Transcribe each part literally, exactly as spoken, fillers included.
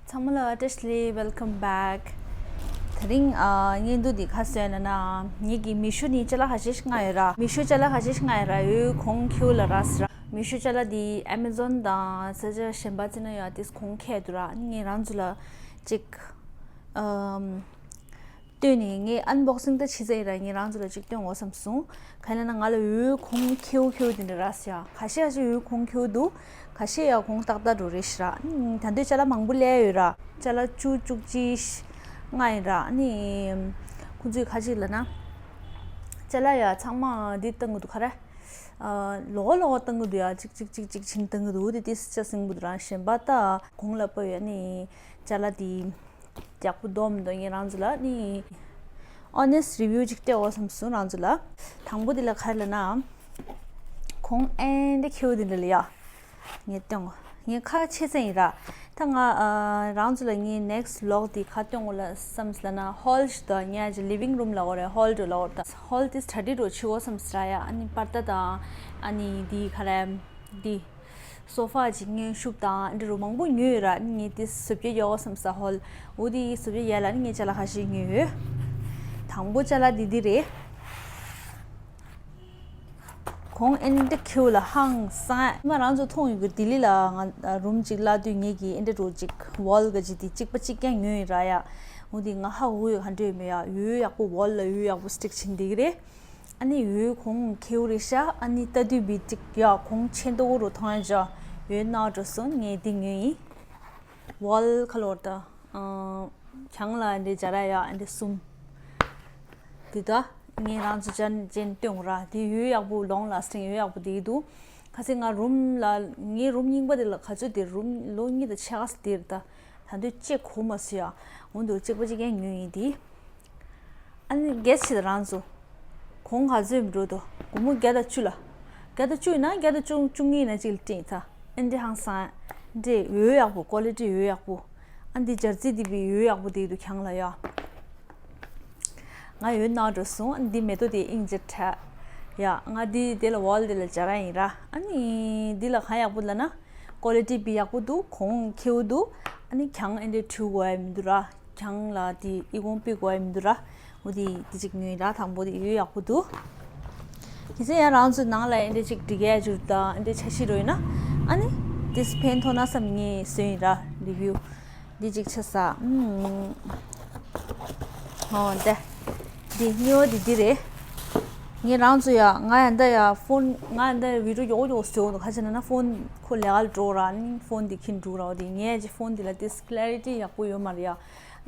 ཚང་མ་ལ་བཀྲ་ཤིས་བདེ་ལེགས། Welcome back. དེ་རིང་ཨ་བརྙན་ཐུང་འདི་ག་རེ་བཟོས་ཡིན་ན། ངེད་ཀྱི་མེ་ཤོ་ནས་ཅ་ལག་ཁ་ཤས་ཤིག་མངགས་ཡོད་ར། མེ་ཤོ་ཅ་ལག་ཁ་ཤས་ཤིག་མངགས་ཡོད་ར། འོ་གོང་ཁེ་པོ་ལ་རག་སོང་ར། མེ་ཤོ་ཅ་ལག་འདི་ཨེ་མེ་ཛོན་དང་ས་ཆ་གཞན་པ་ཅིག་ན་ཡང་ཏོག་ཙམ་གོང་ཁེ་པོ་འདུག་ར། ངས་རང་ཚོ་ལ་ཅིག་ཨམ། སྟོན་ནས་ངས་ཨན་བོག་སིང་ད་བྱེད་ཚར་ཡིན་ར། ངས་རང་ཚོ་ལ་ཅིག་སྟོན་དགོས་བསམ་སོང་། ག་ཡིན་ན་ང་ལ་འོ་གོང་ཁེ་པོ་ཁེ་པོ་དེ་འདྲ་རག་སོང་ཡ། ཁ་ཤས་ཁ་ཤས་འོ་གོང་ཁེ་པོ་འདུག་ཁ་ཤས་ཡ་གོང་ཏག་ཏག་འགྲོ་རེད་ཤག་ར། ད་དུང་ཅ་ལག་མང་པོ་སླེབས་ཡོད་ར། ཅ་ལག་བཅུ་བཅུ་གཅིག་ལྔ་ཡིན་ར། ཨ་ནི་ཁོང་ཚོས་ག་རེ་ལབ་ན། ཅ་ལག་ཡ་ཚང་མ་འདི་བཏང་གི་འདུག་ག་རེ། ཨ་ལོགས་ཀ་ལོགས་ཀ་བཏང་གི་འདུག་ཡ། གཅིག་གཅིག་གཅིག་གཅིག་བྱས་ནས་བཏང་གི་འདུག་དེ་དེ་ཅ་ལག་ཟིན་པོ་འདུག་ར། གཞན་པ་ད་གོང་ལ་ཕབ་ཡ་ནི་ཅ་ལག་དེ་ཡག་པོ་འདུག་མི་འདུག་ངས་རང་ཚོ་ལ་ནི་ཨོ་ནེ་སི་ཊི་རི་བིའུ་ཅིག་སྤྲད་དགོས་བསམ་སོང་རང་ཚོ་ལ། དང་པོ་དེ་ལ་ག་རེ་ལབ་ན། གོང་ཨེ་འདྲ་ཁེ་པོ་དེ་འདྲ་ལ་ཡ། ངས་སྟོན་གོ། ངས་ཁ་ཕྱེ་ཚར་ཡིན་ར། ད་ང་ཨ་རང་ཚོ་ལ་ངའི་ནེག་སི་ཊི་ཝི་ལོག་དེ་ག་སྟོན་དགོས་ལབ་བསམ་སོང་ལབ་ན། ཧོལ་ཞིག་དང་ངའི་ལིབ་ཝིང་རུམ་ལབ་དགོས་རེད། ཧོལ་འགྲོ་ལབ་དགོས་རེད། ད་ཧོལ་དེ་སི་ཊ་ཌི་འགྲོ་བྱེད་དགོས་བསམ་སོང་ར་ཡ། ཨ་ནི་པར་ད་དང་ཨ་ནི་དེ་ག་རེ་དེ། སོ་ཕ་ཅིག་ཉོས། ཤུབས་དང་འདི་རུ་མང་པོ་ཉོས་ཡོད་ར། ངས་དེ་བཟོ་བཅོས་རྒྱག་དགོས་བསམ་ས། ཧོལ་འོ་དེ་བཟོ་བཅོས་རྒྱག་ལ་ནི་ངས་ཅ་ལག་ཁ་ཤས་ཉོས་ཡོད། དང་པོ་ཅ་ལག་འདི་འདི་རེད། གོང་ཨེ་འདྲ་ཁེ་པོ་ལ་ཧང་སང་། མ་རང་ཚོ་མཐོང་ཡོད་ཀྱི། ལྡི་ལི་ལ་ང་རུམ་ཅིག་གླ་དུས་ངེད་ཀྱིས་ཨེ་འདྲ་རུ་ཅིག་ཝོལ་ག་ཅིག་དེ་གཅིག་པ་གཅིག་རྐྱང་ཉོས་ཡོད་ར་ཡ། འོ་དེ་ང་ཧ་གོ་ཡོད་ག་འདྲ་ཡོད་མེད་ཡ། འོ་ཡག་པོ་ཝོལ་ལ་འོ་ཡག་པོ་སི་ཊིག་བྱེད་འདི་གི་རེད། ཨ་ནི་འོ་གོང་ཁེ་པོ་རེད་ཤག་ཨ་ནི་ལྟ་དུས་བི་ཅིག་ཡ་གོང་ཆེ་མདོག་རུ་མཐོང་ཡ་ཅིག་ཡོད་ན་འགྲོ་སོང་། ངས་འདི་ཉོས་ཡིན། ཝོལ་ཁ་ལོར་ད་གྱང་ལ་འདི་སྦྱར་ཡ་ཡ་འདི་གསུམ། འདི་ད་ངས་རང་ཚོ་ཅན་ཅན་སྟོན་ར། འདི་འོ་ཡག་པོ་ལོང་ལ་སི་ཊིང་འོ་ཡག་པོ་འདི་འདུག་ཁ་སང་ང་རུམ་ལ་ངའི་རུམ་རྙིང་པ་འདི་ལ་ག་ཚོད་འདི་རུམ་ལོ་གཉིས་དང་ཕྱེད་ཀ་ཙམ་འདིར་ད། ད་དུང་ཅིག་གོ་མ་སོང་ཡ། འོ་འདུག་གཅིག་པ་གཅིག་རྐྱང་ཉོས་ཡིན་འདི། ཨ་ནི་གེ་སི་བྱེད་དང་རང་ཚོ། གོང་ག་ཚོད་འགྲོ་འདུག་སྒོར་མོ་བརྒྱ་དང་བཅུ་ལ། བརྒྱ་དང་བཅུ་ཡིན་ན་བརྒྱ་དང་བཅུ་བཅུ་གཉིས་ན་གཅིག་ལ་སྤྲད་ཡིན་ད། ཨ་འདི་ཧང་སང་། འདི་འོ་ཡག་པོ། ཀོ་ལི་ཊི་འོ་ཡག་པོ། ཨ་འདི་སྦྱར་རྩི་འདི་བི་འོ་ཡག་པོ་འདི་འདུག་གྱང་ལ་ཡ། ང་འོ་ན་འགྲོ་སོང་། ཨ་འདི་མེ་ཏོག་དེ་དབྱིངས་ཅིག་འཕྲད་ཡ། ང་འདི་དེ་ལ་ཝོལ་དེ་ལ་སྦྱར་ཡ་ཡིན་ར། ཨ་ནི་འདི་ལ་གང་ཡག་པོ་ལབ་ན། ཀོ་ལི་ཊི་བི་ཡག་པོ་འདུག་གོང་ཁེ་པོ་འདུག་ཨ་ནི་གྱང་ཨེ་འདྲའི་འཁྲུ་དགོས་ཡ་མི་འདུག་ར། གྱང་ལ་དེ་ཨི་ཁུང་ཕུད་དགོས་ཡ་མི་འདུག་ར། འོ་དེ་དེ་གཅིག་ཉོས་ར། དང་པོ་དེ་འོ་ཡག་པོ་འདུག་གལ་སྲིད་ཡང་རང་ཚོའི་ནང་ལ་ཨེ་འདྲ་གཅིག་སྒྲིག་ཡ་འགྱུར་དང་ཨེ་འདྲ་འཆར་གཞི་རོ་ཡིན་ན། ཨ་ནི་དེ་ཕན་ཐོགས་ན་བསམ་ངས་བཟོས་ཡིན་ར་རི་བིའུ། འདི་གཅིག་ཆ་ས། ཨུམ། ཧོ་འདི། འདི་གཉིས་པ་འདི་འདི་རེད། ངས་རང་ཚོ་ཡ་ང་ཡ་འདི་ཡ་ཕོན་ང་ཡ་འདི་ཡ་བི་ཌིའོ་མགྱོགས་མགྱོགས་བཟོས་འདུག་ག་ཅི་ན་ན་ཕོན་ཁོ་ལས་ཀ་ལ་འགྲོ་ར། ཨ་ནི་ཕོན་འདི་ཁྱེར་འགྲོ་ར། འོ་དེ་ངས་ཅི་ཕོན་འདི་ལ་དེ་ཀླེ་རི་ཊི་ཡག་པོ་ཡོད་མ་རེད་ཡ། ཨ་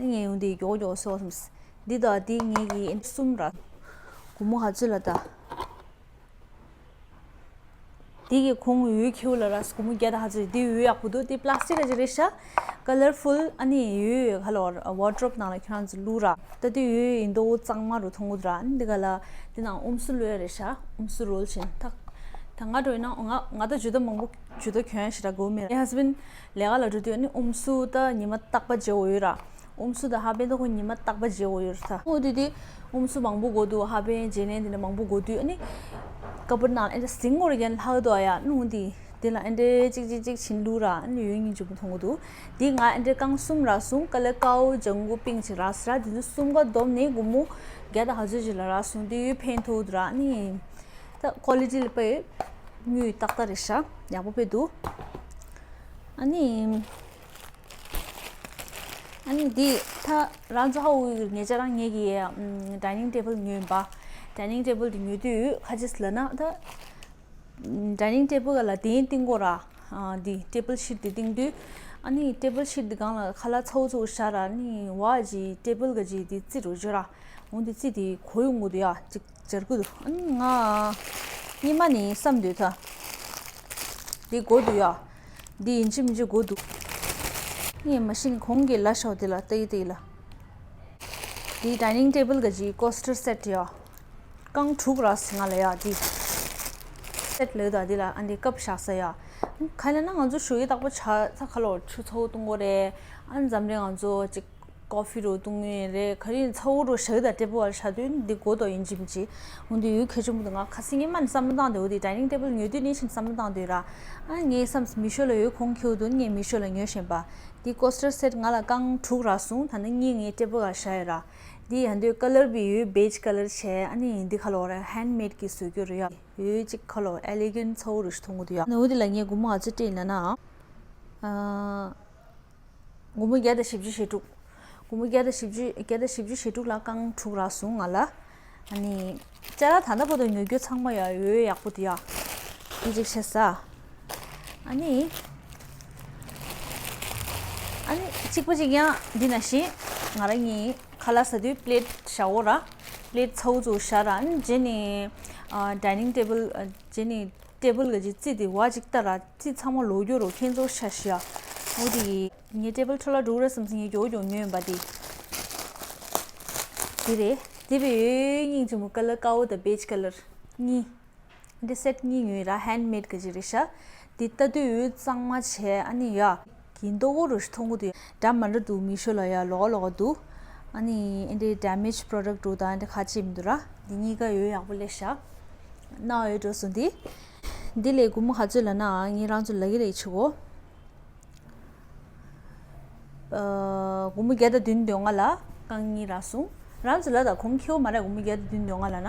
ནི་ངས་འོ་འདི་མགྱོགས་མགྱོགས་བཟོས་སོང་། འདི་དང་འདི་ངེད་ཀྱི་གསུམ་ར། སྒོར་མོ་ག་ཚོད་ལ་ད། འདི་གི་གོང་འོ་ཁེ་པོ་ལ་ར། སྒོར་མོ་བརྒྱ་དང་ཧ་ཚོད། འདི་འོ་ཡག་པོ་འདུག་འདི་པི་ལ་སི་ཊིག་ག་ཅིག་རེད་ཤག་ཀ་ལར་ཕུལ། ཨ་ནི་འོ་ཁ་ལོ་ཝར་ཌི་རོབ་ནང་ལ་ཁྱེད་རང་ཚོ་བླུགས་ར། ད་འདི་འོ་ཡིན་མདོག་གཙང་མ་རུ་མཐོང་གི་འདུག་ར། ཨ་ནི་འདི་ག་ལ་འདི་ནང་ཨུམ་སུ་བླུགས་ཡ་རེད་ཤག་ཨུམ་སུ་རོལ་བཞིན་ད། ད་ང་འགྲོ་ཡིན་ན་ང་ང་ད་ཇུ་ད་མང་པོ་ཇུ་ད་གྱོན་ཞེ་དྲག་དགོས་མེད། ངའི་ཧས་བྷེན་ཌི་ལས་ཀ་ལ་འགྲོ་དུས་ཨ་ནི་ཨུམ་སུ་ད་ཉི་མ་རྟག་པ་བརྗེ་འོ་ཡོད་ར། ཨུམ་སུ་དང་ཧ་བྷེན་ད་ཁོ་ཉི་མ་རྟག་པ་བརྗེ་འོ་ཡོད་རེད་ད། འོ་དེ་དེ་ཨུམ་སུ་མང་པོ་དགོས་འདུག་ཧ་བྷེན་རྗེས་ལན་དེ་འདྲ་མང་པོ་དགོས་དུས་ཨ་ནི་ཀ་པར་ནང་ཨེ་འདྲ་ཟིང་འོར་རྒྱན་ལྷག་འདུག་ཨ་ཡ། ཨ་ནི་འོ་དེ་དེ་ལ་ཨེ་འདྲ་གཅིག་གཅིག་གཅིག་བྱིན་བླུགས་ར། ཨ་ནི་འོ་སྙིང་རྗེ་པོ་མཐོང་གི་འདུག་དེ་ང་ཨེ་འདྲ་རྐང་གསུམ་ར་གསུམ་ཀ་ལར་ཀའོ་ལྗང་གུ་པིང་ཅིག་རག་སོང་ར། དེ་ཚོ་གསུམ་ཀ་བསྡོམས་ནས་སྒོར་མོ་བརྒྱ་དང་ཧ་ཚོད་ཅིག་ལ་རག་སོང་། དེ་ཡོད་ཕན་ཐོགས་འདུག་ར། ཨ་ནི་ད་ཀོ་ལི་ཊི་ལ་དཔེ་དངུལ་ཏག་ཏག་རེད་ཤག་ཡག་པོ་དཔེ་འདུག་ཨ་ནི། ཨ་ནི་འདི་ད་རང་ཚོ་ཧ་འུ་ངེད་ཅག་རང་ངེད་ཀྱི་ཨམ་ཌའི་ནིང་ཊེ་བལ་ཉོས་པ། ཌའི་ནིང་ཊེ་བལ་དེ་ཉོ་དུས་ག་ཅི་ལབ་ན་ད་ཌའི་ནིང་ཊེ་བལ་ག་ལ་དེ་ཡིན་བཏིང་གོ་ར། ཨ་འདི་ཊེ་བལ་ཤིཊ་དེ་བཏིང་དུས་ཨ་ནི་ཊེ་བལ་ཤིཊ་དེ་སྒང་ལ་ཁ་ལག་ཚ་བོ་ཚ་བོ་བཞག་ར། ཨ་ནི་བ་ཅི་ཊེ་བལ་ག་ཅི་དེ་རྩི་རུ་འཇོག་ར། འོ་འདི་རྩི་དེ་གོ་ཡོང་གི་འདུག་ཡ། ཅིག་སྦྱར་གི་འདུག་ཨ་ནི་ང་སྔོན་མ་ནས་བསམ་འདུག་ད། འདི་དགོས་འདུག་ཡ། འདི་ཡིན་གཅིག་མིན་གཅིག་དགོས་འདུག་ངས་མ་གཞི་ནས་གོང་གི་ལ་ཤོག་འདི་ལ་ལྟ་ཡི་ལྟ་ཡི་ལ། འདི་ཌའི་ནིང་ཊེ་བལ་ག་ཅིག་ཀོ་སི་ཊར་སེ་ཊི་ཡ། རྐང་དྲུག་རག་སོང་ང་ལ་ཡ་འདི། སེ་ཊི་ལབ་ད་འདི་ལ་ཨ་འདི་ཀབ་བཞག་ས་ཡ། ག་ལབ་ན་ང་ཚོ་ཞོགས་ཀས་རྟག་པར་ཇ་ཚ་ཁ་ལོ་ཆུ་ཚ་བོ་བཏུང་གི་རེད། ཨ་འཛམ་རིང་ང་ཚོ་ཅིག་ཀོ་ཕི་རུ་བཏུང་ངེས་རེད། ག་རེ་ཚ་བོ་རུ་ཞག་དང་ཊེ་བལ་བ་ཞག་དུས་འདི་གོ་དོ་ཡིན་གཅིག་མིན་གཅིག་འོ་འདི་ཡོད་ཁེ་ཆུང་མོ་དུ་ང་ཁ་སང་ཉི་མ་ནས་བསམ་བློ་བཏང་དེ་འོ་དེ་ཌའི་ནིང་ཊེ་བལ་ཉོ་དུས་ནས་ཕྱིན་བསམ་བློ་བཏང་དུས་ར། ཨ་ངས་བསམ་མི་ཤོ་ལ་ཡོད་ཁོང་ཁྱེའུ་དུ་ངས་མི་ཤོ་ལ་ཉོ་བཞིན་པ། འདི་ཀོ་སི་ཊར་སེ་ཊི་ང་ལ་རྐང་དྲུག་རག་སོང་། ད་ནི་གཉིས་ངས་ཊེ་བལ་ལ་བཞག་ཡོད་ར། འདི་ཡང་དུས་ཀ་ལར་བི་ཡོད་བེཇ་ཀ་ལར་བྱས། ཨ་ནི་འདི་ཁ་ལོ་ར་ཧེན་མེད་ཀྱི་བཟོས་རྒྱུ་རེད་ཡ། ཡོད་ཅིག་ཁ་ལོ་ཨེ་ལི་གན་ཚ་བོ་རུ་ཞིག་མཐོང་གི་འདུག་ཡ། ནི་འོ་དེ་ལ་ངས་སྒོར་མོ་ག་ཚོད་སྤྲད་ཡིན་ལབ་ན། ཨ། སྒོར་མོ་བརྒྱ་དང་བཞི་བཅུ་ཞེ་དྲུག་སྒོར་མོ་བརྒྱ་དང་བཞི་བཅུ་བརྒྱ་དང་བཞི་བཅུ་ཞེ་དྲུག་ལ་རྐང་དྲུག་རག་སོང་ང་ལ། ཨ་ནི། ཅ་ལག་ད་ལྟ་བར་དུ་ཉོ་རྒྱུ་ཚང་མ་ཡ་ཡོད་ཡག་པོ་འདུག་ཡ། འདི་གཅིག་བྱས་ས། ཨ་ནི། ཨ་ནི་གཅིག་པ་གཅིག་ཡང་འདི་ནང་བཞིན་ང་རང་གཉིས་ཁ་ལག་ཟ་དུས་པི་ལེ་ཊི་བཞག་འོ་ར། པི་ལེ་ཊི་ཚ་བོ་ཚོ་བཞག་ར། ཨ་ནི་རྗེས་ནས་ཨ་ཌའི་ནིང་ཊེ་བལ་ཨ་རྗེས་ནས་ཊེ་བལ་ག་ཅིག་རྩིས་དེ་བ་ཅིག་ལྟ་ར། རྩིས་ཚང་མ་ལོག་རྒྱུ་རོ་ཁྱེད་ཚོ་ཤ་ཤ། འོ་དེ་ངའི་ཊེ་བལ་འཕྲོ་བརླག་འགྲོ་ར་བསམ་སེ་ངས་མགྱོགས་མགྱོགས་ཉོས་ཡིན་པ་དེ། དེ་རེད། དེ་བས་ཡོད་སྙིང་རྗེ་མོ་ཀ་ལར་དཀར་པོ་དང་བེཇ་ཀ་ལར་གཉིས། འདི་སེ་ཊི་གཉིས་ཉོས་ར། ཧེན་མེད་ག་ཅིག་རེད་ཤག་འདི་ལྟ་དུས་ཡོད་གཙང་མ་བྱས་ཨ་ནི་ཡ། གིན་ཏོག་གོ་རུ་ཞིག་མཐོང་གི་འདུག་འདྲ་མ་འདྲ་འདུག་མི་ཤོ་ལ་ཡ་ལོག་ལོག་འདུག་ཨ་ནི་ཨེ་འདྲའི་ཌེ་མེཇ་པོ་རོ་ཌག་འདུག་དང་ཨེ་འདྲ་ཁ་ཅིག་མི་འདུག་ར། འདི་གཉིས་ཀ་ཡོད་ཡག་པོ་ལས་ཤག་ན་ཡོད་འགྲོ་སོང་འདི། འདི་ལས་སྒོར་མོ་ག་ཚོད་ལབ་ན་ངས་རང་ཚོ་ལ་གི་རེ་ཆུ་གོ་སྒོར་མོ་བརྒྱ་དང་བདུན་དོན་ལྔ་ལ་རྐང་གཉིས་རག་སོང་། རང་ཚོ་ལ་ད་གོང་ཁེའུ་མ་རེད། སྒོར་མོ་བརྒྱ་དང་བདུན་དོན་ལྔ་ལ་ན།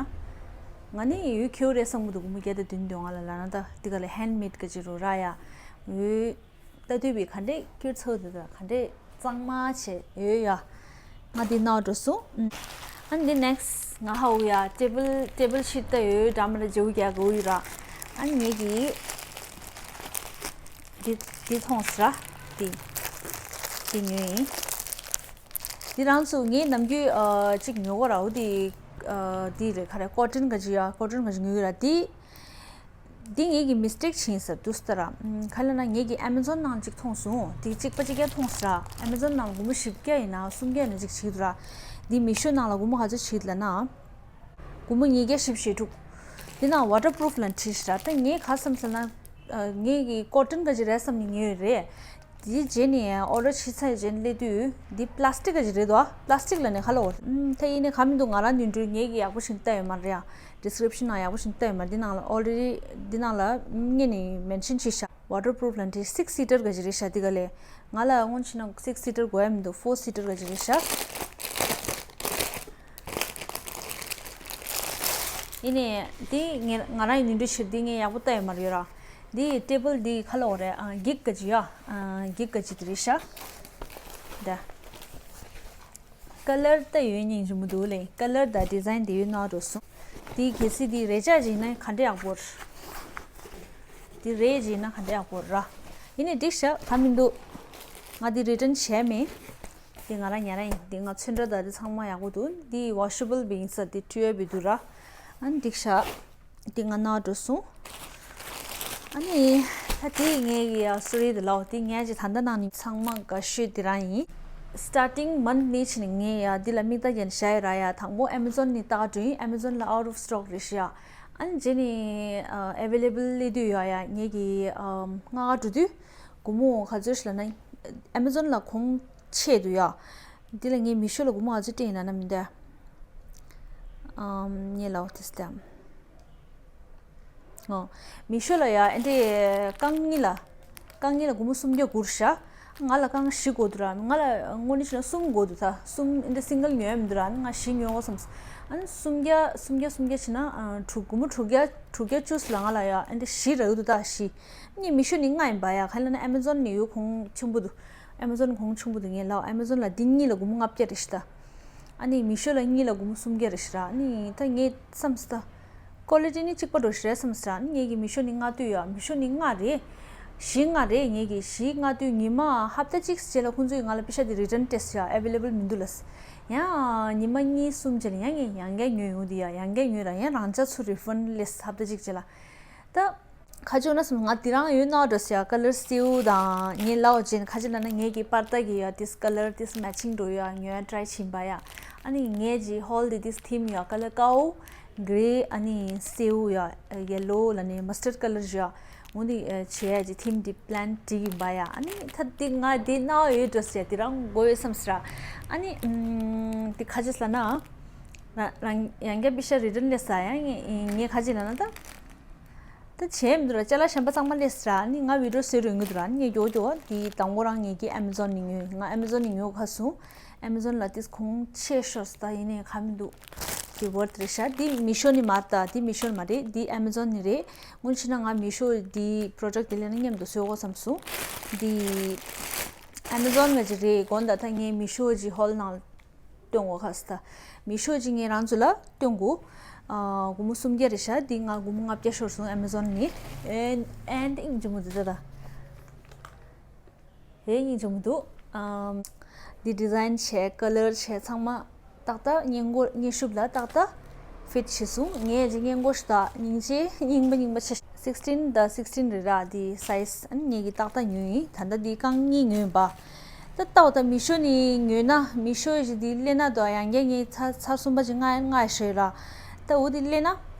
ང་ནི་ཡོད་ཁེའུ་རེད་བསམ་གི་འདུག་སྒོར་མོ་བརྒྱ་དང་བདུན་དོན་ལྔ་ལ་ལ་ན་ད་འདི་ག་ལ་ཧེན་མེད་ག་ཅིག་རུ་ར་ཡ། ཡོད་ལྟ་དུས་བི་ག་འདྲས་སྐྱུར་ཚོགས་འདི་ད་ག་འདྲས་གཙང་མ་བྱས་ཡོད་ཡ། ང་འདི་ནང་འགྲོ་སོང་། ཨ་འདི་ནེག་སི་ང་ཧ་འུ་ཡ་ཊེ་བལ་ཊེ་བལ་ཤིཊ་ད་ཡོད་འདྲ་མ་ར་ཇེའུ་རྒྱག་གི་འུ་ཡོད་ར། ཨ་ངེད་ཀྱིས། འདི་འདི་མཐོང་སྲ། འདི་འདི་ཉོས་ཡིན། འདི་རང་ཚོ་ངས་ནམ་རྒྱུན་ཨ་གཅིག་ཉོ་གོ་ར། འོ་འདི་ཨ་འདི་རེད་ག་རེ་ཀོ་ཊོན་ག་ཅིག་ཡ་ཀོ་ཊོན་ག་ཅིག་ཉོ་གི་ར། འདི་འདི་ངེད་ཀྱི་མི་སི་ཊེག་ཕྱིན་ས་འདུག་སྟ་ར། ག་ལ་ན་ངེད་ཀྱི་ཨེ་མ་ཛོན་ནང་གཅིག་མཐོང་སོང་། འདི་གཅིག་པ་གཅིག་རྐྱང་མཐོང་སྲ། ཨེ་མ་ཛོན་ནང་སྒོར་མོ་བཞི་བརྒྱ་ཡིན་ན་སུམ་བརྒྱ་ཡིན་ན་གཅིག་བྱེད་ཀྱི་འདུག་ར། འདི་མི་ཤོ་ནང་ལ་སྒོར་མོ་ག་ཚོད་བྱེད་ལ་ན། སྒོར་མོ་ཉིས་བརྒྱ་བཞི་བཅུ་ཞེ་དྲུག་འདི་ནང་ཝ་ཊར་པུ་རུ་ཕུ་ལ་བྲིས་ཤག་ད་ངས་ག་བསམ་སོང་ན། ཨ་ངས་ཀྱི་ཀོ་ཊོན་ག་ཅིག་རེད་བསམ་ནས་ཉོས་ཡོད་རེད། དེའི་རྗེས་ནས་ཨོ་ཌར་བྱས་ཚར་རྗེས་ནས་སླེབས་དུས་འདི་པི་ལ་སི་ཊིག་ག་ཅིག་རེད་དོ། པི་ལ་སི་ཊིག་ལ་ནས་ག་ལ་འོ། ཨམ་ད་ཡིན་ནའི་ག་མི་འདུག་ང་རང་ནུས་འགྲོས་ངས་ཀྱི་ཡག་པོ་ཞིག་བལྟ་ཡོད་མ་རེད་ཡ། ཌི་སི་ཀི་རིབ་ཤན་ནང་ཡག་པོ་ཞིག་བལྟ་ཡོད་མ་རེད། འདི་ནང་ལ་ཨོ་ལ་རེ་ཌི་འདི་ནང་ལ་སྔོན་ནས་མེན་ཤན་བྱས་ཤག་ཝ་ཊར་པུ་རུ་ཕུ་ལ་འདི་སིག་སི་ཊར་ག་ཅིག་རེད་ཤག་འདི་ག་ལས། ང་ལ་སྔོན་ཕྱིན་ན་སིག་སི་ཊར་དགོས་ཡ་མི་འདུག་ཕོར་སི་ཊར་ག་ཅིག་རེད་ཤག་ཡིན་ནའི་འདི་ངས་ང་རང་ཡི་ནུས་འགྲོས་ཕྱིར་འདི་ངས་ཡག་པོ་བལྟ་ཡོད་མ་རེད་ཡོད་ར། འདི་ཊེ་བལ་འདི་ག་ལ་འོ་རེད། ཨ་གིག་ག་ཅིག་ཡ། ཨ་གིག་ག་ཅིག་དེ་རེད་ཤག་འདི་ཀ་ལར་ད་ཡོད་སྙིང་རྗེ་མོ་འདུག་ལེ། ཀ་ལར་དང་ཌི་ཛའིན་དེ་ཡོད་ནོར་འགྲོ་སོང་། དེ་གལ་སྲིད་དེ་རེ་ཆག་ཅིག་ན་ག་འདྲ་ཡག་པོ་རེད། དེ་རེ་ཅིག་ན་ག་འདྲ་ཡག་པོ་རེད། ཡིན་ནའི་འགྲིག་ཤག་ག་མི་འདུག་ང་དེ་རི་ཊན་བྱས་མེད། དེ་ང་རང་ཉལ་ར་ཡིན། དེ་ང་ཚོན་ཁྲ་དང་དེ་ཚང་མ་ཡག་པོ་འདུག་དེ་ཝ་ཤེ་བལ་བི་ཡིན་ས་དེ་ཊུ་ཡོ་བི་འདུག་ར། ཨ་ནི་འགྲིག་ཤག་དེ་ང་ནོར་འགྲོ་སོང་། ཨ་ནི། ད་དེ་ངའི་གི་ཡ་སུ་རི་དེ་ལའོ། དེ་ངས་ཅི་ད་ལྟ་ནང་ནི་ཚང་མ་དགའ་ཤོས་དེ་རང་ཡིན། སི་ཊར་ཊིང་མན་ཐི་ནས་ཕྱིན་ནས་ངས་ཡ་འདི་ལ་མིག་ལྟ་རྒྱན་བཞག་ཡོད་ར་ཡ། དང་པོ་ཨེ་མ་ཛོན་ནས་ལྟ་ག་འགྲོ་ཡིན། ཨེ་མ་ཛོན་ལ་out of stock རེད་ཤག་ཨ་ནི་རྗེས་ནས་ཨ་ཨེ་ཝེ་ལེ་བལ་སླེབས་དུས་ཡ་ཡ་ངས་ཀྱི་ཨ་ང་ག་འགྲོ་དུས་སྒོར་མོ་ག་ཚོད་ཞིག་ལབ་ན། ཨེ་མ་ཛོན་ལ་གོང་ཆེ་འདུག་ཡ། འདི་ལ་ངས་མི་ཤོ་ལ་སྒོར་མོ་ག་ཚོད་སྤྲད་ཡིན་ན་ན་མི་འདུག་ཨམ་ངས་ལའོ་དེ་སྟེ། ཨོ། མི་ཤོ་ལ་ཡ་ཨེ་འདྲས་རྐང་གཉིས་ལ། རྐང་གཉིས་ལ་སྒོར་མོ་སུམ་བརྒྱ་བསྐུར་ཤག་ང་ལ་རྐང་བཞི་དགོས་འདུག་ར། ང་ལ་དངོས་གནས་བྱས་ན་གསུམ་དགོས་འདུག་ད་གསུམ་ཨེ་འདྲས་སིང་གལ་ཉོ་ཡ་མི་འདུག་ར། ང་བཞི་ཉོ་དགོས་བསམ་སོང་། ཨ་ནི་སུམ་བརྒྱ་སུམ་བརྒྱ་སུམ་བརྒྱ་བྱས་ན་ཨ་དྲུག་སྒོར་མོ་དྲུག་བརྒྱ་དྲུག་བརྒྱ་བཅུ་ཙམ་ལ་ང་ལ་ཡ་ཨེ་འདྲས་བཞི་རག་གི་འདུག་ད་བཞི། ངས་མི་ཤོ་ནི་ལྔ་ཡིན་པ་ཡ། ག་ལ་ན་ཨེ་མ་ཛོན་ནི་ཡོད་གོང་ཆེན་པོ་འདུག་ཨེ་མ་ཛོན་གོང་ཆུང་པོ་དེ་ངས་ལབ། ཨེ་མ་ཛོན་ལ་འདི་གཉིས་ལ་སྒོར་མོ་ལྔ་བརྒྱ་རེད་ཤག་ད། ཨ་ནི་མི་ཤོ་ལ་གཉིས་ལ་སྒོར་མོ་སུམ་བརྒྱ་རེད་ཤག་ར། ཨ་ནི་ད་ངས་བསམ་སོང་ད། ཀོ་ལི་ཊི་ནི་གཅིག་པ་འགྲོ་ཤི་རེད་བསམ་སོང་ར། ཨ་ནི་ངས་ཀྱི་མི་ཤོ་ནི་ལྔ་བསྟུད་ཡ། མི་ཤོ་ནི་ལྔ་རེད། བཞི་ལྔ་རེད། ངས་ཀྱི་བཞི་ལྔ་བསྟུད་ཉི་མ་ཧབ་ཏ་གཅིག་རྗེས་ལ་ཁོང་ཚོས་ང་ལ་པེ་ཤ་དེ་རི་ཊན་སྤྲད་སོང་ཡ། ཨེ་ཝེ་ལེ་བལ་མི་འདུག་ལབ་སོང་། ཡང་ཉི་མ་གཉིས་གསུམ་རྗེས་ལ་ཡང་ངས་ཡང་བསྐྱར་ཉོས་ཡོང་དུས་ཡ། ཡང་བསྐྱར་ཉོས་ར་ཡང་རང་ཅག་ཚོ་རི་ཕན་སླེབས་སོང་ཧབ་ཏ་གཅིག་རྗེས་ལ། ད། ཁ་ཕྱོགས་ན་སོང་ང་དེ་རང་ཡོད་ན་འགྲོ་ཟེར་ཡ། ཀ་ལར་སེའུ་དང་ངའི་ལའོ་ཅན་ཁ་ཕྱོགས་ན་ན་ངས་ཀྱི་པར་ཏ་གི་ཡ་དིས་ཀ་ལར་དིས་མེ་ཆིང་འགྲོ་ཡ་ཉོ་ཡ་ཊ་རའི་བྱིན་པ་ཡ། ཨ་ནི་ངས་ཀྱི་ཧོལ་དེ་དིས་ཐིམ་ཡ་ཀ་ལར་ཀའོ་གྷེ་ཨ་ནི་སེའུ་ཡ་ཡེ་ལོ་ལ་ནི་མ་སི་ཊར་ཀ་ལར་ཡ། འོ་འདི་བྱེད་ཡ་ཅིག་ཐིམ་འདི་པི་ལན་བྲིས་ཡིན་པ་ཡ། ཨ་ནི་ད་འདི་ང་འདི་རྣ་བ་ཡོད་འགྲོ་ཟེར་ཡ་འདི་རང་དགོས་ཡོད་བསམ་ཟེར། ཨ་ནི་འདི་ཁ་ཅིག་ལ་ན་རང་ཡང་བསྐྱར་པི་ཤ་རི་ཊན་སླེབས་ས་ཡ། ངས་ཁ་ཅིག་ལ་ན་ད་ད་བྱས་མི་འདུག་ར། ཅ་ལག་གཞན་པ་ཚང་མ་སླེབས་ཟེར། ཨ་ནི་ང་བི་ཌི་ཡོ་བཟོས་རུ་ཡོང་གི་འདུག་ར། ཨ་ནི་ངས་མགྱོགས་མགྱོགས་འདི་དང་པོ་རང་ངེད་ཀྱི་ཨེ་མ་ཛོན་ནས་ཉོས། ང་ཨེ་མ་ཛོན་ནས་ཉོས་ཁ་སོང་། ཨེ་མ་ཛོན་ལ་ཏིས་གོང་ཆེ་ཤོས་ད་ཡིན་ནའི་ཁ་མི་འདུག་འདི་ཝར་ཐི་རེད་ཤག་འདི་མི་ཤོ་ནི་མ་རེད། ད་འདི་མི་ཤོ་ནི་མ་རེད། འདི་ཨེ་མ་ཛོན་ནི་རེད། སྔོན་ཕྱིན་ན་ང་མི་ཤོ་འདི་པྲོ་ཇེག་འདི་ལས་ན་མཉམ་དུ་བཟོ་དགོས་བསམ་སོང་། འདི་ཨེ་མ་ཛོན་ག་ཅིག་རེད། དགོངས་དག་ད་ངས་མི་ཤོ་ཅིག་ཧོལ་ནང་སྟོན་དགོས་ཁ་སི་ད། མི་ཤོ་ཅིག་ངས་རང་ཚོ་ལ་སྟོན་དགོས། ཨ་སྒོར་མོ་སུམ་བརྒྱ་རེད་ཤག་འདི་ང་སྒོར་མོ་ལྔ་བརྒྱ་ཤོར་སོང་ཨེ་མ་ཛོན་ནི། ཨེན་ཨེན་ཨིང་ཅི་མོ་འདི་ད་ད། ཧེ་སྙིང་རྗེ་མོ་འདུག་ཨམ། འདི་ཌི་ཛའིན་བྱས་ཀ་ལར་བྱས་ཚང་མ་ཏག་ཏག་སྔས་མགོ་སྔས་གཤུབ་ལ་ཏག་ཏག་ཕིཊ་བྱས་སོང་། ངས་ཀྱི་སྔས་མགོ་ཞིག་དག་སྙིང་རྗེ་རྙིང་པ་རྙིང་པ་ཆེ། སིགས་ཊིན་དང་སིགས་ཊིན་རེད་ར། འདི་སའི་ཛི་ཨ་ནི་ངས་ཀྱི་ཏག་ཏག་ཉོས་ཡིན། ད་ལྟ་འདི་རྐང་གཉིས་ཉོས་ཡིན་པ། ད་ལྟ་བ་ད་མི་ཤོ་ནི་ཉོས་ན་མི་ཤོ་ཞིག་འདི་ལེན་ན་དོ་ཡང་བསྐྱར་ངས་ཚར་ཚར་གསུམ་པ་ཅིག་ང་ང་ཤོས་ར། ད་འོ་འདི་ལེན་ན་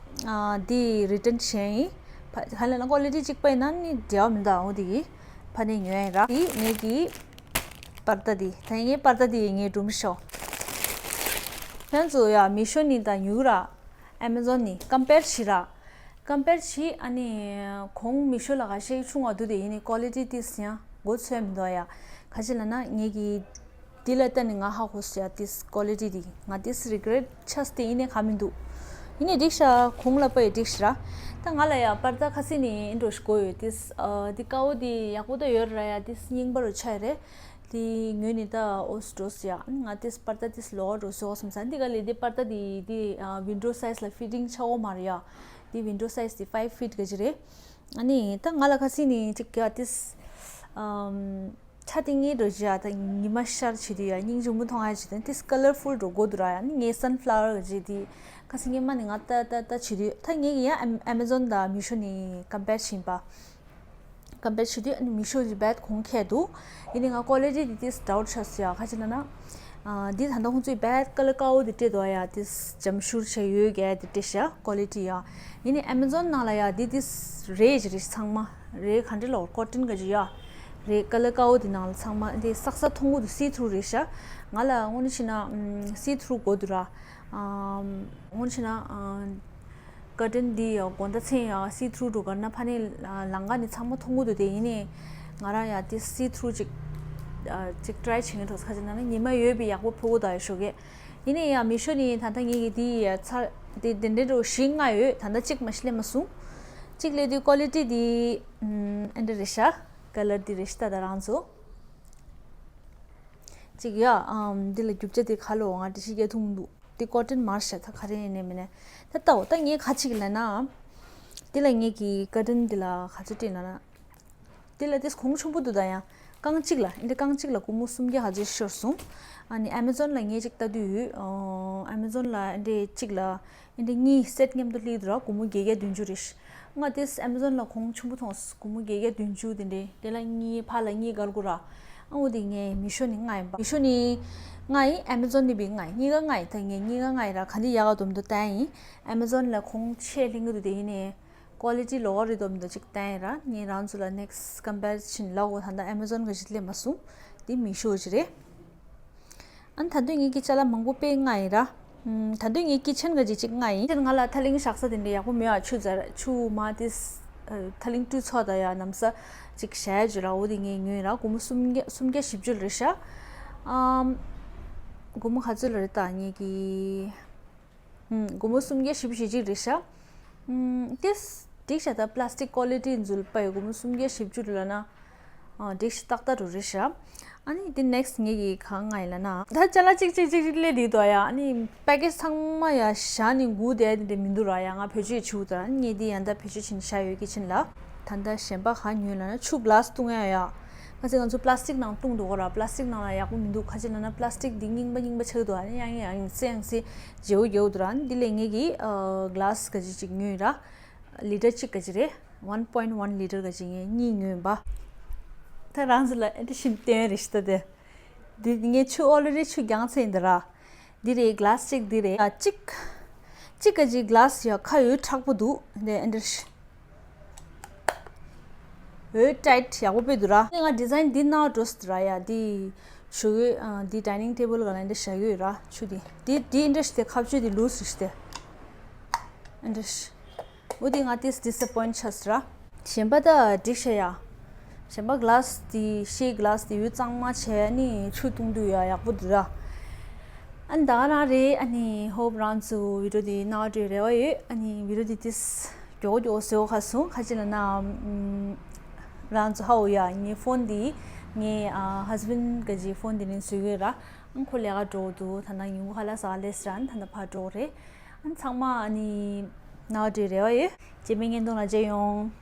ཨ་འདི་རི་ཊན་བྱས་ཡིན། ཕ་ག་ལ་ན་ཀོ་ལི་ཊི་གཅིག་པ་ཡིན་ན་ནི་འབྲེལ་བ་མི་འདུག་འོ་འདི་གི་ཕ་ནས་ཉོས་ཡིན་ར། འདི་ངེད་ཀྱི་པར་ཏ་འདི། ད་ངའི་པར་ཏ་འདི་ངས་སྒྲུང་ཤོག་ཁྱོད་ཚོ་ཡ་མི་ཤོ་ནི་དང་ཉུག་ར། ཨེ་མ་ཛོན་ནི་ཀམ་པེར་བྱེད་ར། ཀམ་པེར་བྱེད། ཨ་ནི་གོང་མི་ཤོ་ལ་ག་ཤེད་ཆུང་བ་འདུག་དེ་ཡིན་ནི་ཀོ་ལི་ཊི་ཏིས་ཡང་མགོ་ཚོས་མི་འདུག་ཡ། ག་ཅི་ལ་ན་ངེད་ཀྱི་འདི་ལ་བལྟས་ནས་ང་ཧ་གོ་སོང་ཡ། ཏིས་ཀོ་ལི་ཊི་འདི་ང་ཏིས་རི་གི་རེཊ་ཆགས་ཏེ་ཡིན་ནས་ག་མི་འདུག་ཡིན་ནས་འགྲིག་ཤག་གོང་ལ་པ་ཡི་འགྲིག་ཤག་ར། ད་ང་ལ་ཡ་པར་ཏ་ཁ་སི་ནི་ཨིན་འགྲོ་ཞིག་གོ་ཡོད། ཏིས་ཨ་འདི་ཀ་བོ་འདི་ཡག་པོ་ད་ཡོད་ར་ཡ། ཏིས་རྙིང་པ་རུ་ཆགས་རེད། འདི་ངོས་ནི་ད་ཨོ་སི་འགྲོ་སི་ཡ། ང་ཏིས་པར་ཏ་ཏིས་ལོ་འགྲོ་སི་ཨོ་སམ་ས་འདི་ག་ལས་འདི་པར་ཏ་འདི་འདི་ཨ་ཝིན་ཌོ་སའི་ཛི་ལ་ཕི་ཊིང་ཆགས་འོ་མ་རེད་ཡ། འདི་ཝིན་ཌོ་སའི་ཛི་འདི་ཕའིབ་ཕིཊ་ག་ཅི་རེད། ཨ་ནི་ད་ང་ལ་ཁ་སི་ནི་ཅིག་ཡ་ཏིས་ཨམ། ཆ་ཏིང་ངེ་འགྲོ་བཞི་ཡ་ད་ཉི་མ་ཤར་བྱེད་དུས་ཡ་སྙིང་རྗེ་མོ་མཐོང་ཡ་བྱེད་དུས་ཏིས་ཀ་ལར་ཕུལ་འགྲོ་དགོས་འདུག་ར་ཡ། ནི་ངའི་སན་ཕ་ལ་ཝར་ག་ཅི་འདི་ཁ་སི་ངེ་མ་ནི་ང་ཏ་ཏ་ཏ་བྱེད་དུས་ད་ངེད་ཀྱི་ཡ་ཨེམ་ཨེ་མ་ཛོན་དང་མི་ཤོ་ནི་ཀམ་པེར་བྱེད་པ། ཀམ་པེར་བྱེད་དུས་ཨ་ནི་མི་ཤོ་ཅིག་བད་གོང་ཁེ་འདུག་ཡིན་ནི་ང་ཀོ་ལི་ཊི་འདི་ཏིས་ཌའུཊ་ཆགས་སོང་ཡ། ག་ཅི་ལ་ན་ཨ་འདི་ད་ལྟ་ཁོང་ཚོས་བད་ཀ་ལར་ཀ་བོ་འདི་སྤྲད་འདུག་ཡ། ཏིས་འཇམ་ཤུར་བྱས་ཡོད་ག་འདི་སྤྲད་ཤག་ཀོ་ལི་ཊི་ཡ། ཡིན་ནི་ཨེ་མ་ཛོན་ནང་ལ་ཡ་འདི་ཏིས་རེད་ཅི་རེད་ཚང་མ་རེད། ག་འདྲ་ལོ་ཀོ་ཊོན་ག་ཅི་ཡ་རེད། ཀ་ལར་ཀ་བོ་འདི་ནང་ལ་ཚང་མ་འདི་སག་སག་མཐོང་གི་འདུག་སི་ཐུ་རུ་རེད་ཤག་ང་ལ་དངོས་གནས་བྱས་ན་སི་ཐུ་རུ་དགོས་འདུག་ར། ཨམ། དངོས་གནས་བྱས་ན་ཨ། ཀར་ཊན་འདི་ཡང་དགོང་དག་མཚན་ཡང་སི་ཐུ་རུ་འགྲོ་གར་ན་ཕ་ནས་ལང་ཀ་ནས་ཚང་མ་མཐོང་གི་འདུག་དེ་ཡིན་ནས་ང་རང་ཡང་དེ་སི་ཐུ་རུ་ཅིག་ཨ་ཅིག་ཊ་རའི་བྱེད་མཁན་འདུག་ཁ་ཅིག་ན་ན་ཉི་མ་ཡོད་པའི་ཡག་པོ་ཕོ་བོ་དག་ཡོད་ཤོག་གས། ཡིན་ནས་ཡང་མི་ཤོ་ནི་ད་ལྟ་ངེད་ཀྱི་དེ་ཡ་ཚར་དེ་དེ་འདྲའི་འགྲོ་བཞི་ལྔ་ཡོད། ད་ལྟ་གཅིག་མ་ཤི་ལེ་མ་སོང་། གཅིག་ལས་དུས་ཀོ་ལི་ཊི་དེ་ཨ་འདྲ་རེད་ཤག་ཀ་ལར་དེ་རེད་ཤག་ད་ད་རང་ཚོ་གཅིག་ཡ་ཨམ་འདི་ལ་རྒྱུ་ཆ་དེ་ཁ་ལོ་ང་དེ་ཤི་རྒྱ་ཐུང་འདུག་དེ་ཀོ་ཊོན་མར་ཤ་ད་ག་རེ་ཡིན་ནས་མིན་ནས་ད་ལྟ་འོ་ད་ངས་ཁ་ཅིག་ལ་ན། དེ་ལ་ངས་ཀྱི་ཀར་ཊོན་དེ་ལ་ག་ཚོད་སྤྲད་ན་ན། དེ་ལ་དེ་གོང་ཆེན་པོ་འདུག་ད་ཡང་རྐང་གཅིག་ལ་འདི་རྐང་གཅིག་ལ་སྒོར་མོ་སུམ་བརྒྱ་ག་ཚོད་ཤོར་སོང་། ཨ་ནི་ཨེ་མ་ཛོན་ལ་ངས་ཅིག་ལྟ་དུས་ཨེ་མ་ཛོན་ལ་འདི་གཅིག་ལ་འདི་གཉིས་སེཊ་མཉམ་དུ་སླེབས་འདུག་ར། སྒོར་མོ་བརྒྱད་བརྒྱ་བདུན་ཅུ་རེད། ང་དེས་ཨེ་མ་ཛོན་ལ་གོང་ཆེན་པོ་མཐོང་སོང་། སྒོར་མོ་བརྒྱད་བརྒྱ་བདུན་ཅུ་དེ་འདྲས་དེ་ལ་གཉིས་ཕར་ལ་གཉིས་བརྒལ་དགོས་ར། ཨ་འོ་དེ་ངས་མི་ཤོ་ནི་ལྔ་ཡིན་པ། མི་ཤོ་ནི་ལྔ་ཡིན། ཨེ་མ་ཛོན་ནི་བི་ལྔ་ཡིན། གཉིས་ཀ་ལྔ་ཡིན། ད་ངས་གཉིས་ཀ་ལྔ་ཡིན་ར། ག་འདི་ཡག་ག་འདུག་མི་འདུག་ལྟ་ཡིན། ཨེ་མ་ཛོན་ལ་གོང་ཆེ་ལྷིང་གི་འདུག་དེ་ཡིན་ནས་ཀོ་ལི་ཊི་ལོ་ག་རེ་འདུག་མི་འདུག་ཅིག་ལྟ་ཡིན་ར། ངས་རང་ཚོ་ལ་ནེག་སི་ཊི་ཀམ་པེ་རི་ཤན་ལབ་དགོས། ད་ལྟ་ཨེ་མ་ཛོན་ག་ཞིག་སླེབས་མ་སོང་། དེ་མི་ཤོ་ཞིག་རེད། ཨ་ནི་ད་དུང་ངེད་ཀྱི་ཅ་ལག་མང་པོ་དཔེ་ལྔ་ཡིན་ར། ཨམ། ད་དུང་ངེད་ཀི་ཆན་ག་ཅིག་ཅིག་ལྔ་ཡིན། ང་ལ་ཐ་ལིང་བཞག་ས་དེ་འདྲ་ཡག་པོ་མེད་པ། ཆུ་ཛར་ཆུ་མ་དེ་ཐ་ལིང་བཀྲུས་ཚོགས་དང་ཡ་ནམ་ས་ཅིག་བཞག་ཡ་ཅིག་ར། འོ་དེ་ངས་ཉོས་ར། སྒོར་མོ་སུམ་བརྒྱ་སུམ་བརྒྱ་བཞི་བཅུ་རེད་ཤག་ཨམ། སྒོར་མོ་ག་ཚོད་ལ་རེད་ད་ངེད་ཀྱི། ཨུམ། སྒོར་མོ་སུམ་བརྒྱ་བཞི་བཅུ་ཞེ་གཅིག་རེད་ཤག་ཨུམ། དེ་འགྲིག་ཤག་ད་པ་ལ་སི་ཊིག་ཀོ་ལི་ཊི་འཛུལ་པ་ཡོད། སྒོར་མོ་སུམ་བརྒྱ་བཞི་བཅུ་རེད་ལབ་ན། ཨ། འགྲིག་ཤག་ཏག་ཏག་རུ་རེད་ཤག་ཨ་ནི་དེ་ནེག་སི་ཊི་ངེད་ཀྱི་གང་ང་ཡིན་ལབ་ན། ད་ཅ་ལག་གཅིག་གཅིག་གཅིག་གཅིག་སླེབས་འདུག་ཡ། ཨ་ནི་པེ་ཀེ་ཇི་ཚང་མ་ཡ་བཞག་ནས་སྒུག་བསྡད་དེ་འདྲ་མི་འདུག་ར་ཡ། ང་བེད་སྤྱོད་བྱེད་འདུག་ད་ངས་འདི་ཡ་ད་བེད་སྤྱོད་བྱས་ནས་བཞག་ཡོད་ཀི་ཆན་ལ། ད་ལྟ་གཞན་པ་ག་ཉོས་ལབ་ན་ཆུ་གི་ལཱ་སི་བཏུང་ཡ་ཡ། ཁ་ཅིག་ང་ཚོ་པ་ལ་སི་ཊིག་ནང་བཏུང་འདུག་གོ་ར། པ་ལ་སི་ཊིག་ནང་ལ་ཡག་པོ་མི་འདུག་ཁ་ཅིག་ལབ་ན་པ་ལ་སི་ཊིག་འདི་རྙིང་པ་རྙིང་པ་ཆགས་འདུག་ཨ་ནི་ཡང་ཡང་སེ་ཡང་སེ་བརྗེ་པོ་བརྗེ་པོ་འདུག་ར། ཨ་ནི་འདི་ལས་ངེད་ཀྱིས་ཨ་གི་ལཱ་སི་ག་ཅིག་ཅིག་ཉོས་ར། ལི་ཊར་གཅིག་ག་ཅིག་རེད། ཝན་པོ་ཡིན་ཊི་ཝན་ལི་ཊར་ག་ཅིག་ངས་གཉིས་ཉོས་ཡིན་པ། ད་རང་ཚོ་ལ་ཨེ་འདྲ་ཞིམ་སྟོན་རེ་ཞིག་ད་དེ། འདི་ངས་ཆུ་ཨོ་ལེ་རེ་ཆུ་རྒྱང་ཚད་འདི་ར། འདི་རེད། གི་ལཱ་སི་གཅིག་འདི་རེད། ཨ་གཅིག་གཅིག་ག་ཅིག་གི་ལཱ་སི་ཡ་ཁ་ཡོད་མཁྲེགས་པོ་འདུག་འདི་ཨེ་འདྲ་ཞིག་འོད་ཊའིཊ་ཡག་པོ་སྤེལ་འདུག་ར། ང་ཌི་ཛའིན་འདི་ནང་འགྲོ་སྲིད་ར་ཡ། འདི་ཞུ་གི་ཨ། འདི་ཌའི་ནིང་ཊེ་བལ་ག་ལ་འདི་བཞག་གི་ཡོད་ར། ཆུ་འདི་འདི་འདི་འདྲ་ཞིག་སྟེ། ཁ་ཆུ་འདི་ལུས་ཞིག་སྟེ། འདི་འདྲ་ཞིག་འོ་འདི་ང་ཏིས་ཌི་སི་ཨེ་པོའིན་ཆགས་སྲིད་ར། གཞན་པ་ད་འགྲིག་ཤག་ཡ། གཞན་པ་ག་ལ་སི་འདི་ཤེལ་ག་ལ་སི་འདི་འོད་གཙང་མ་བྱས་ནི་ཆུ་བཏུང་དུས་ཡ་ཡག་པོ་འདུག་ར། ཨ་ནི་ད་ག་རང་རེད། ཨ་ནི་ཧོབ་རང་ཚོ་བི་ཌི་ཡོ་འདི་རྣ་བ་འགྲོའི་རེ་བ་ཡོད། ཨ་ནི་བི་ཌི་ཡོ་འདི་ཏིས་མགྱོགས་མགྱོགས་བཟོ་ག་སོང་། ག་ཅི་ལབ་ན་ཨམ། རང་ཚོ་ཧ་འོ་ཡ། ངའི་ཕོན་འདི་ངའི་ཨ་ཧས་བྷེན་ག་ཅིག་ཕོན་འདི་ནས་བཟོ་གི་ཡོད་ར། ཨ་ཁོ་ལས་ཀ་འགྲོ་འདུག་ད་ལྟ་ཉིན་གུང་ཁ་ལག་ཟ་ག་སླེབས་ར། ཨ་ད་ལྟ་ཕར་འགྲོ་རེད། ཨ་ཚང་མ་ཨ་ནི་རྣ་བ་འགྲོའི་རེ་བ་ཡོད། རྗེས་མའི་བརྙན་ཐུང་ལ་མཇལ་ཡོང་།